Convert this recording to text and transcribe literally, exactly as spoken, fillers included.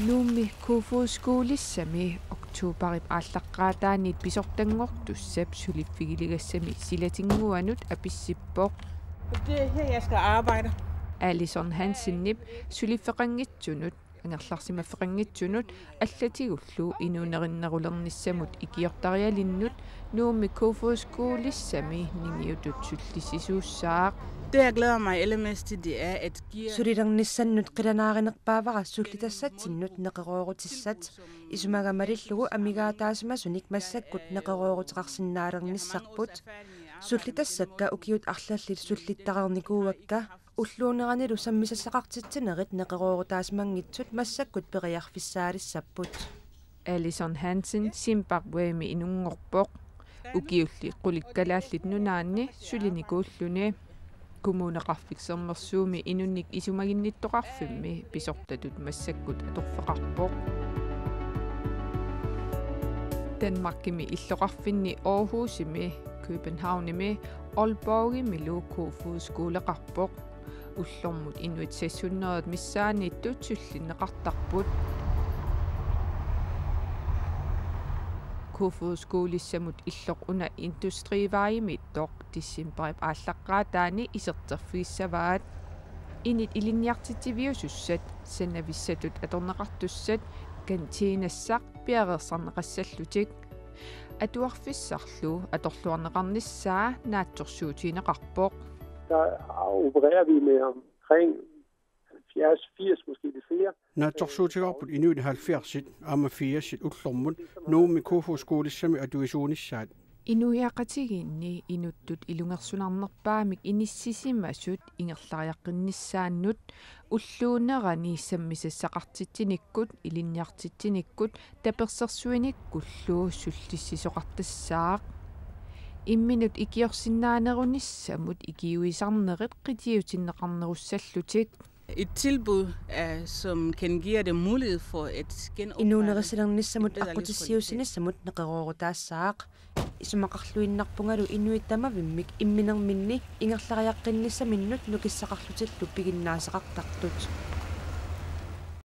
Nuummi Kofoeds Skolissami oktobarip aallaqqaataaniit pisortanngortussap suliffigiligassami silatinnguanut apissippoq. Det er her, jeg skal arbejde. Alison Hansenip suliffeqanngitsunut angerlarsimaffeqanngitsunut allatigullu inuunerinnerulernissamut ikiortarialinnut Nuummi Kofoeds Skolissami ningiutut sullissisuussaaq. Det, jeg glæder mig allermest til, det er, at gear Sulilernissannut qilanaarinerpaavara sullitassatsinnut neqeroorutissat. Isumaga malillugu amigaataasimasunik massakkut neqerooruteqarsinnaalernissarput. Sullitassakka ukiut arlallit sullittareernikuuakka. Ulluuneranilu sammisassaqartitsinerit neqeroorutaasimanngitsut massakkut periarfissaalissapput. Alison Hansen Zimbabwemi inunngorpoq. Ukiulli qulit Kalaallit Nunaanni sulinikuulluni. Kommuneqarfik Sermersuumi inunnik isumaginnittoqarfimmi pisortatut massakkut atorfeqarpoq. Danmarkimi illoqarfinni Aarhusimi, Københavnimi, Aalborgimilu Kofoeds Skoleqarpoq. Ullormut inuit seks hundrede missaanniittut sullinneqartarput. Kofoeds Skolissamut illoq una Industrivejimiittoq decembarip aallaqqaataani iserterfigissavaat. Init ilinniartitsiviusussat, sanavissatut atorneqartussat, kantinassaq piareersarneqassallutik. Atuarfissarlu atorluarneqarnissaa naatsorsuutigineqarpoq. Der opererer vi med omkring halvfjerds, firs, måske lidt flere. Naatsorsuutigaarput inuit halvfjerdsit aamma firsit ullormut Nuummi Kofoeds Skolissami atuisuunissaat. Inuiaqatigiinni inuttut ilungersunarnerpaamik inissisimasut ingerlariaqqinnissaannut ulluunerani sammisassaqartitsinikkut, ilinniartitsinikkut tapersersuinikkullu sullissisoqartassaaq. Imminut ikiorsinnaanerunissamut ikiuisarnerit qitiutinneqarnerussallutik. Et tilbud, øh, som kan give dig mulighed for at genopbygge Inuunerisalernissamut aqqutissiuussinissamut neqeroorutaassaaq. Isumaqarluinnarpungalu inuit tamavimmik imminerminni ingerlariaqqinnissaminnut nukissaqarlutillu piginnaasaqartartut.